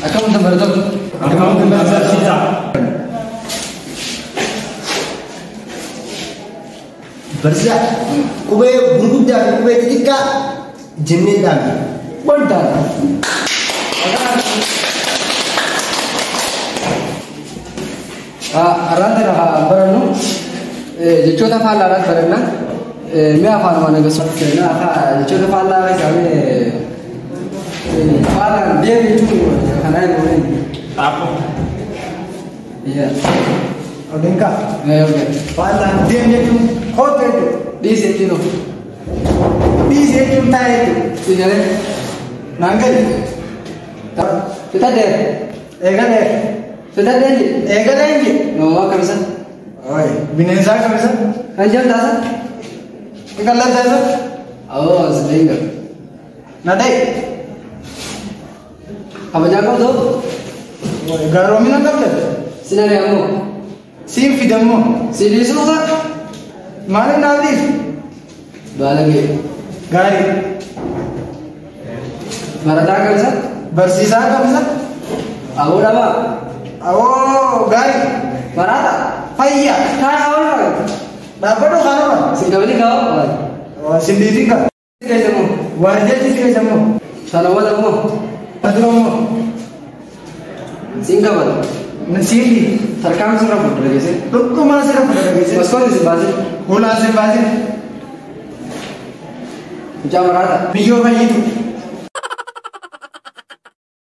Akkam barattoota? Akkam barsiisaa? Barsiisaa, qubee gurguddaa fi qubee xixiqqaa jennee dhaabne. Wanta. Har'aan tana haa barannu jechoota faallaadhaas baranna. Mi'a afaanuma nagasuu jechoota faallaa keessaa mee faallaan deemu jechuun kanaa hin oolin. Xaafoo. Odinka. Faallaan deem jechuun kootu jechuudha. Dhiisi jechuun of. Dhiisi jechuun taa'e jechuudha. Si galee. Naan gadi. Fitadheer. Eegalee. Fitadheer ji. Eegalee ji. Namummaa kamisa. Bineensaa kamisa. Kan jamtaasa. Qal'ataa isa. Awoo si deegaa. Na ta'e. Kabajaa qabdu. Gaaromina qabda. Sinari ammoo. Siin fidammoo. Si dhiisuu ka. Maaliif naaf dhiisu? Baalagee. Gaarii. Barataa kamisa. Barsiisaa kamisa. Awoo dhabaa. Awoo gaarii. Maraata. Fayyaa. Kaan awoo fakkaata. Dhaabbadhu kanuma. Si kabali kaa'oo. Sin dhiisin ka. Si keessammoo. Waarjeechi si keessammoo. Sanawwata ammoo. Aduroo Siin kabala. Siin dhiisu. Tarkaanfi sirra fuuldura geesse. Dhuggumaa sirra fuuldura geesse. Maskoonni si baasin. Hulaa si baasin. Mucaa maraata. Biyyoo fayyitu.